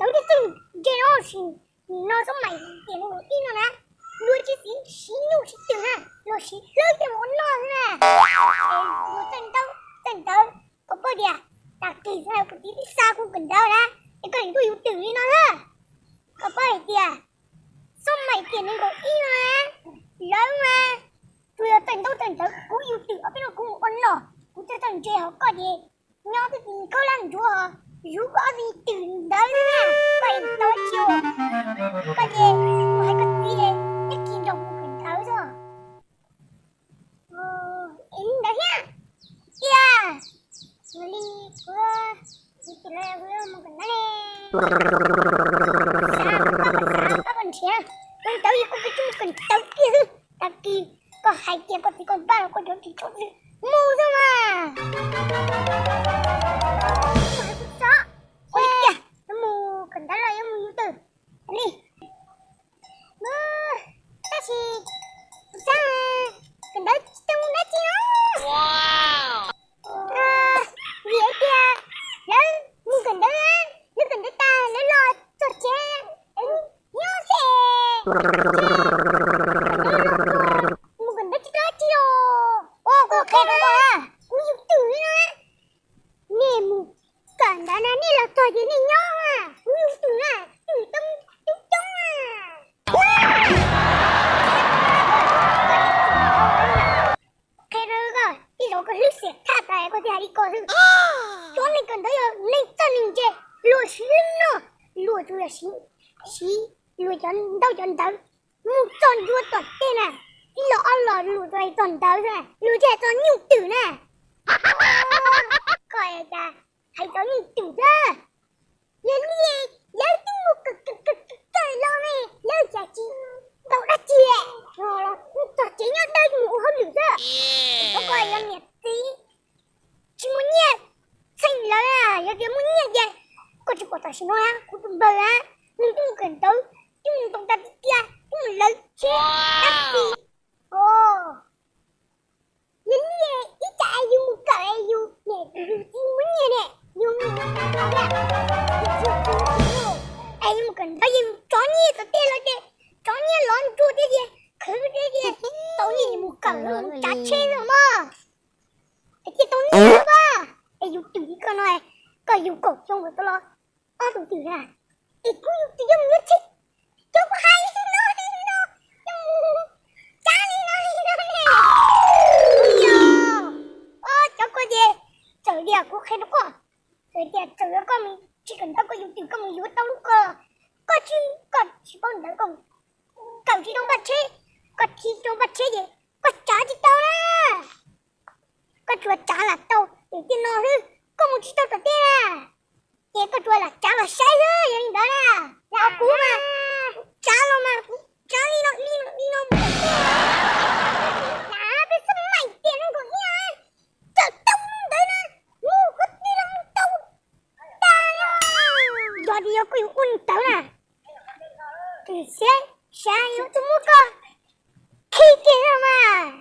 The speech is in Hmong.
Txawj ntse no sim, nim no xob mais tias nws ib no na, luag tsis siv, siv nyuj siv twm na, luag siv hlwb coj mus ua noj xwb na. Luag txawj ntaub txawj ntawv, koj paub tias tag kis xwb kuv txiv twb xa kuv kawm ntawv na, es koj nim tuaj yus twm li no xwb. Koj paub hais tias xob mais tias nees nkaum ib no na, lawv mas tsuas yog txawj ntaub txawj ntawv, kuv yus twm ob peb no kuv mus ua noj, kuv txawj txawj ntse hos koj ces nyob twj ywm khaub hlab ntsuav hos yuav koj ob txiv twm ntawd xwb na, koj es tau tsis ua. Koj ces mus hais koj txiv es neb kis nrog mus kawm ntawv xwb. Es li ntawd thiab tiag. Ua li kuv, kuv mus kawm ntawv ne. Xav koj nrhiav, kawm ntawv yog kuv pes tsawg mus kawm ntawv kiag xwb. Tag kis koj hais tias koj txiv koj npaj los koj cov tsis tshua tsis mus xwb mas. Ua li tiag, mus kawm ntawv los yuav mus yus twm li. Tab sis kuv xav kawm ntawv tsis tau dab tsi no. Vim hais tias lawv mus kawm ntawv, lawv kawm ntawv tas lawv los txog tsev, lawv nyob xwb. Mus kawm ntawv tsis tau dab tsi os. Ua kuv qhia rau koj, kuv yus twm li no. Nej mus kawm ntawv na nej los txog ces nej nyob, kuv yus twm na, twm tau coob coob na. Qhia rau koj, tej zaum koj hlwb xiam thaj tas koj thiaj hais li ko xwb. Cov neeg kawm ntawv yog neeg txawj neeg ntse, luag siv hlwb noj, luag tsuas yog siv, siv luag cov ntaub cov ntawv mus txog ntua tom tej na, ib los ob los luag tsuas hais txog ntawv xwb, luag tsis hais txog nyuj twm na. Koj cas hais txog nyuj twm xwb. Yog li lawv twb mus kawm kawm kawm los ne, lawv cas tsis tau dab tsi, txog tsev nyob dawb mus ua hauj lwm xwb. Koj yog niam txiv tsis muaj nyiaj txheeb lawv, yog tias muaj nyiaj ces koj tsis pom tam sim no kuv tus npawg na, nws twb mus kawm ntawv, twb mus ntoo tas tiag tiag, twb mus lawv tsheb taxi. Yog li ib tsam yus mus kawm es yus niam yus txiv muaj nyiaj ne, yus mus kawm thiab. Es yus mus kawm ntawv yeej tsov nyiaj tom tej lawm ces tsov nyiaj lov nruag thiab ces khwv thiab ces tau nyiaj mus kawm mus tsav tsheb xwb mog. Es thiaj tau nyiaj mas. Es yus twm li koj no, koj yus kaum xyoo mus tau los ob tug twm na, es kuv yus twm coj mus yuav tsheb, cov kuv hais li no li no, coj mus tsav li no li no ne. Yog, cov ko ces txawm tias kuv qhia rau koj, txawm tias txawm koj mus tsis kawm ntawv koj yus twm koj mus yuav tau lub ko, koj tsis, koj tsis paub ntawv koj kawm tsis tau npaj tsheb, koj tsis tau npaj tsheb ces koj tsav tsis tau na. Koj tsuas tsav lam tau tim tej no xwb, koj mus tsis tau tom tej na, ces koj tsuas lam tsav los saib xwb, yog li ntawd na. Yog kuv mas, kuv tsav los mas kuv tsav li no li no li no mus tom tej. Lam peb xab mais tias nees nkaum ib txawm tau ntawd na, mus kuv tij los mus tau tas. Yog tias yog koj yuav ua li ntawd na, tus siab xav yuav tus muab koj khi kiag no mas.